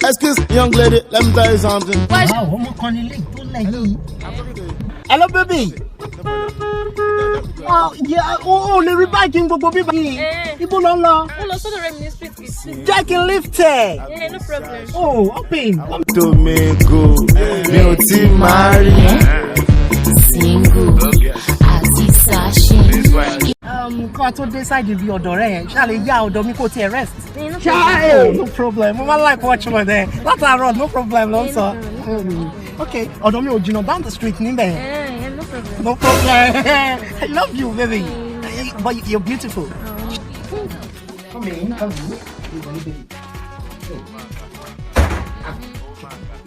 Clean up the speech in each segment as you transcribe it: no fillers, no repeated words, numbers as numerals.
Excuse young lady, let me tell you something. Wow, ọmọ kan nílé tó lẹ̀ yìí. Hello, baby. Oh, yeah, o ò lè rí báàgì gbogbo bíbá yìí. Eh. Ibo ló ń lọ? Mo lọ sọ́dọ̀ rẹ̀ mi ní street kìí. Jẹ́ kí n lift ẹ̀. Yeah, no problem. Oh, open. To me go, mi ò tí máa rí. Single àti sashing. Kọ́ tó dé side ibi ọ̀dọ̀ rẹ̀ yẹn, ṣáà lè yá ọ̀dọ̀ mi kó tiẹ̀ rest. Eh, no Ṣáà problem. eh, no problem. Mo máa like watch wọn there. Látàárọ̀, no problem ló ń sọ. Okay, ọ̀dọ̀ mi ò jìnnà, down the street níbẹ̀ yẹn. Eh, yeah, no problem. No problem. I love you, baby. But you're beautiful. Come in, come in. You want it, baby. Ah,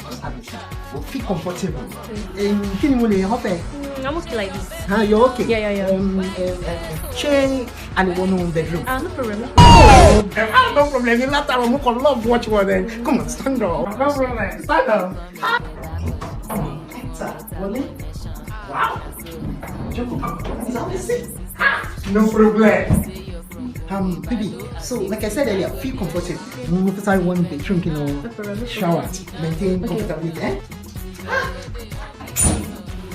just have a seat. Well, feel comfortable. Kí ni mo lè offer? I'm okay like this. Ah, you're okay? Yeah. Ṣé a lè wọnú bedroom? Ah, no problem. Oh, ah, no problem. Látàárọ̀ mo kàn love watch one then. Come on, stand up. No problem. Stand up. Ah. Enter. Wọlé. Wow. Jókòó. Have a seat. Ah, no problem. Baby, so like I said earlier, feel comfortable. Mo fẹ́ sáré wọnú bedroom kí n lọ No problem. No problem. shower, maintain comfortability. Eh?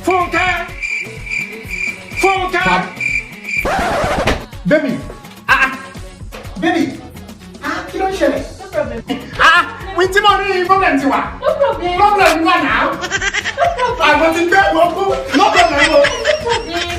Fúnkẹ́! Fúnkẹ́! Baby! Ah, ah. Baby! Ah, kí ló ń ṣẹlẹ̀? No problem. Ah! Wí tí mo rí, problem ti wà. No problem. Problem wà náà. Àwọn ti gbé wọn kú. No problem o. No problem.